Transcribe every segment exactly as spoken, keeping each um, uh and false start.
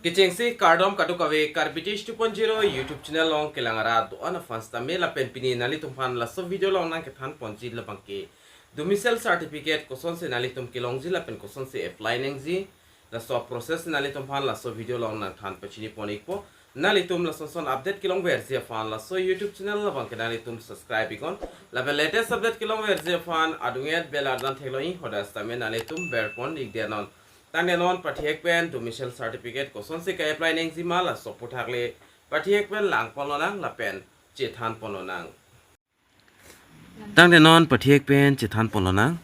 Kechengsi kardom kadokave Karbi Teach two point zero YouTube channel along kelang arat do-an aphan sitame lapen pini nanglitum aphan laso video along nangkethan ponji labangke domicile certificate kosonsi nanglitum kelongji lapen kosonsi apply nangji, laso process nanglitum aphan laso video along nangthan pachini pon ikpo. Nanglitum lason son update kelongverji aphan laso YouTube channel labangke nanglitum subscribe iknon. Lapen latest update kelongverji aphan adungvet bell ardan theklong ik, hadak sitame nanglitum berpon ikdet non. Tangte non pathek pen domicile certificate kosonsi ka-apply nangji ma, laso aputhak le pathek pen lang ponlonang lapen chethan ponlonang. Tangte non pathek pen chethan ponlonang.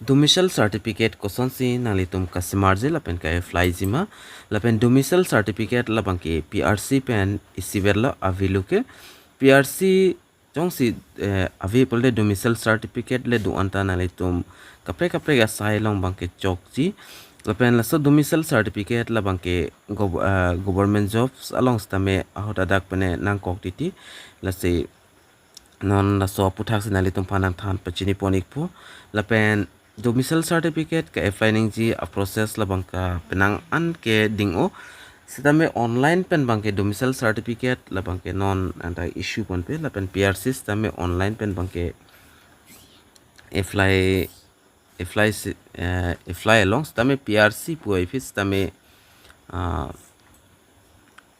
Domicile certificate kosonsi nanglitum kasemarji lapen ka-apply ji ma, lapen domicile certificate labangke P R C pen isiverlo avelo ke. P R C jongsi, eh, ave pulote domicile certificate le do-an ta nanglitum kaprek kaprek asai along abangke chokji. Lapen laso domicile certificate labangke gov-, eh, government jobs along sitame ahut adak pen nangkok titi. Lasi non laso aputhak si nanglitum aphan nangthan pachini pon ikpo. Lapen domicile certificate ka-apply nangji a-process labangke penang an ke ding-o. Sitame online pen abangke domicile certificate labangke non anta issue ponpe, lapen P R C sitame online pen abangke apply, apply si, eh, apply along sitame P R C puvoiphit sitame, ah,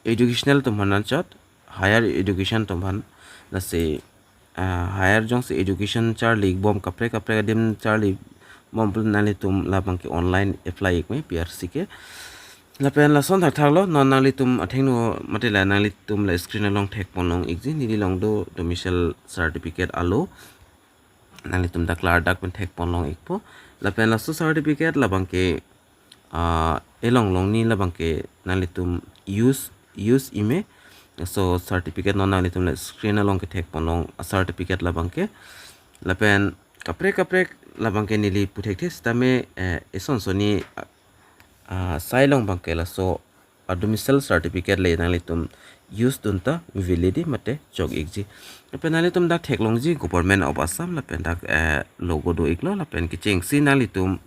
educational atum aphan anchot, higher education atum aphan, lasi, ah, higher jongsi education charlibom, kaprek kaprek adim charlibom pulote nanglitum labangke online apply ik me P R C ke. Lapen lason thakthaklo, non nanglitum athengno mate la nanglitum la screen along thek ponlong ikji, neli along do domicile certificate alo. Nanglitum dak klar dak pen thek ponlong ikpo. Lapen laso certificate labangke, ah, elong longni labangke nanglitum use, use ime. So certificate non nanglitum la screen along kethek ponlong a-certificate labangke. Lapen kaprek kaprek labangke neli puthekthe sitame, eh, eson sonni, ah, ah, asai along abangke laso a-domicile certificate le nanglitum use dun ta valid mate chok ikji. Lapen nanglitum dak theklongji Government of Assam lapen dak, eh, logo do iklo, lapen kechengsi nanglitum,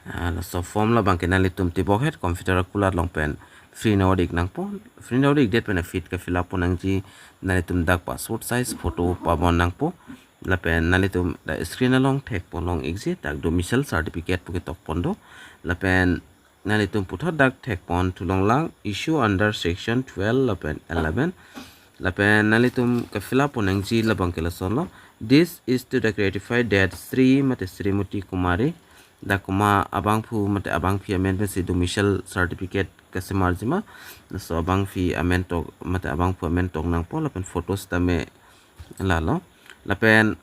ah, laso form labangke nanglitum tibok het computer akulat along pen print out ik nangpo. Print out ikdet pen aphi ka-fill up pon nangji, nanglitum dak passport size photo pabon nangpo. Lapen nanglitum dak screen along thek ponlong ikji, dak domicile certificate pu ketok pon do. Lapen nanglitum puthot dak thek pon thu longlang, issue under section twelve lapen eleven. Lapen nanglitum ka-fill up pon nangji labangke lasonlo. This is to the gratify that Shri mate Srimati Kumari, dak komat abangphu mate abangphi amen pensi domicile certificate kasemarji ma, laso abangphi amen tok mate abangphu amen tok nangpo, lapen photo sitame lalo. Lapen,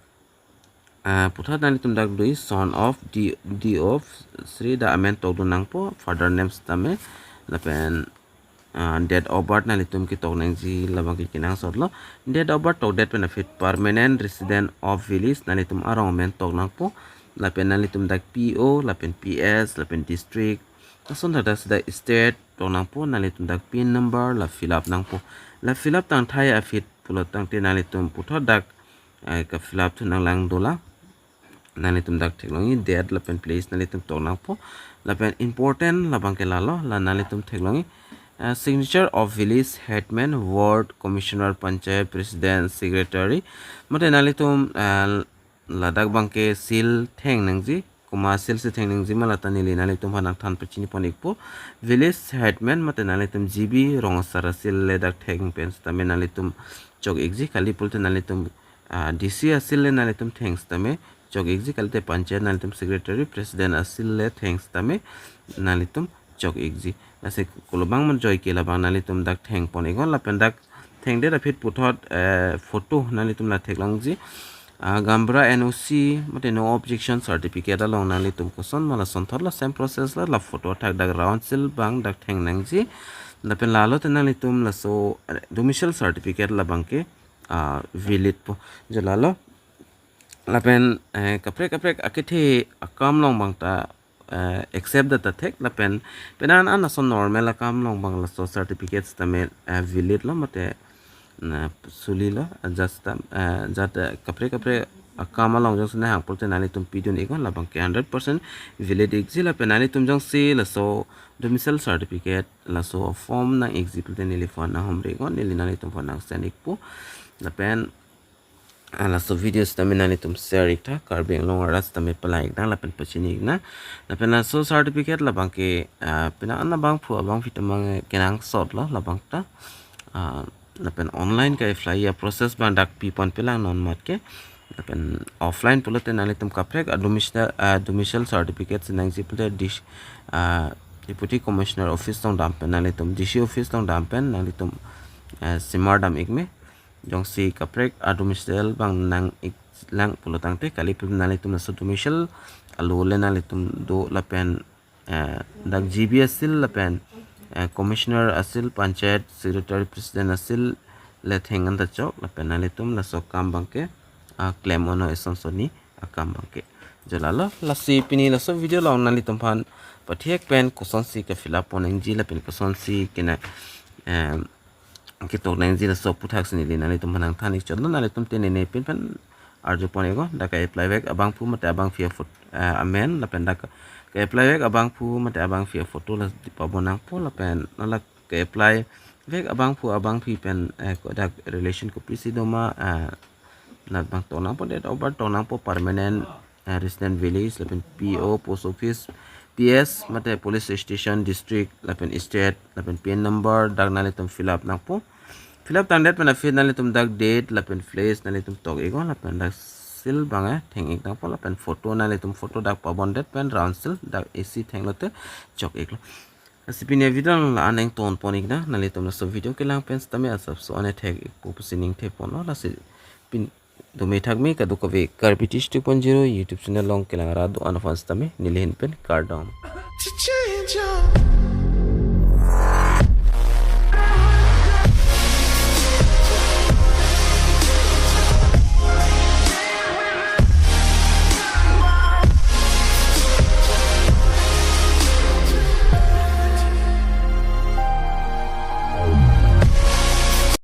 ah, puthot nanglitum dak do ik, son of, the, the of Shri, dak amen tok dun nangpo, father name sitame. Lapen, ah, date of birth nanglitum ketok nangji labangke kenangsotlo. Date of birth tokdet pen aphi permanent resident of village, nanglitum arong amen tok nangpo. Lapen nanglitum dak P O, lapen P S, lapen district, lason thakthak si dak state tok nangpo, nanglitum dak pin number la fill up nangpo. La fill up tangthai aphi pulo tangte nanglitum puthot dak, eh, ka-fill up thu nanglang dolang. Nanglitum dak theklongji, date lapen place nanglitum tok nangpo. Lapen important labangke lalo, la nanglitum theklongji, eh, signature of village headman, ward commissioner, panchayat president, secretary. Mate nanglitum, eh, ladak abangke seal theng nangji, komat seal si theng nangji ma, la ta neli nanglitum aphan nangthan pachini pon ikpo. Village headman mate nanglitum G B Rong Asar a-seal le dak theng pen sitame nanglitum chok ikji, kali pulote nanglitum, ah, D C a-seal le nanglitum theng sitame chok ikji, kalite panchayat nanglitum secretary, president a-seal le theng sitame nanglitum chok ikji. Lasi kolobang man joike labang nanglitum dak theng pon iknon, lapen dak thengdet aphi puthot, eh, photo nanglitum la theklongji. Ah, gaonbura N O C mate no objection certificate along nanglitum koson ma lason thotlo, same process lo, la photo athak dak round seal abang dak theng nangji. Lapen lalo te nanglitum laso, eh, domicile certificate labangke, ah, valid po. Jo lalo. Lapen, eh, kaprek kaprek akethe akam along abang ta, eh, accept det ta thek, lapen penang an ason normal akam along abang laso certificate sitame, eh, valid lo mate na suli lo, just, eh, jat, eh, kaprek kaprek akam along jongsi nahang pulote nanglitum pidun iknon, labangke hundred percent valid ikji. Lapen nanglitum jongsi laso domicile certificate laso form nang-ikji pulote neli phone nanghumri iknon, neli nanglitum phone nang send ikpo. Lapen ah, laso video sitame nanglitum share iktha, Karbi Anglong arat sitame palai iknang lapen pachini iknang. Lapen laso certificate labangke ah, penang an abangphu abangphi atum abang kenangsot lo labang ta. Ah, lapen online ka-apply a-process abang dak pipon pelang non mat ke. Lapen offline pulote nanglitum kaprek a-domicile, ah, domicile certificate si nangji pulote dis-, ah, Deputy Commissioner office along dam pen nanglitum, D C office along dam pen nanglitum, ah, simar dam ikme. Jongsi kaprek a-domicile abang nang-iklang pulo tangte kali pu nanglitum laso domicile alo le nanglitum do lapen eh, dak G B asil lapen eh, commissioner asil, panchayat secretary, president asil le theng an ta chok lapen nanglitum laso akam abangke ah, klem ono eson soni akam abangke. Jo lalo, lasi pini laso video along nanglitum aphan pathek pen kosonsi ka-fill up pon nangji lapen kosonsi kena em, ketok nangji laso aputhak si neli nanglitum aphan nangthan ikchotlo. Nanglitum te nene pin pen arjupon iknon, dak ka-apply vek abangphu mate abangphi a-phot-, eh, amen lapen dak ka-apply vek abangphu mate abangphi a-photo la pabon nangpo lapen hala ka-apply vek abangphu abangphi pen eh, ko dak relation kopisi doma, eh, labang tok nangpo, date of birth tok nangpo, permanent eh, resident village lapen P O, post office, P S mate police station, district lapen state lapen pin number dak nanglitum fill up nangpo. Fill up tangdet pen aphi nanglitum dak date lapen place nanglitum tok iknon lapen dak seal abang eh theng ik nangpo lapen photo nanglitum photo dak pabondet pen round seal dak isi thenglote chok iklo. Lasi pini video la-an nangtonpon iknang, nanglitum laso video kelang pen sitame asapso an thek ikpo pusi ning thepon lo. Lasi pin dome thakme kadokave Karbi Tish two point zero YouTube channel along kelang arat do-an aphan sitame neli ahin pen kardom.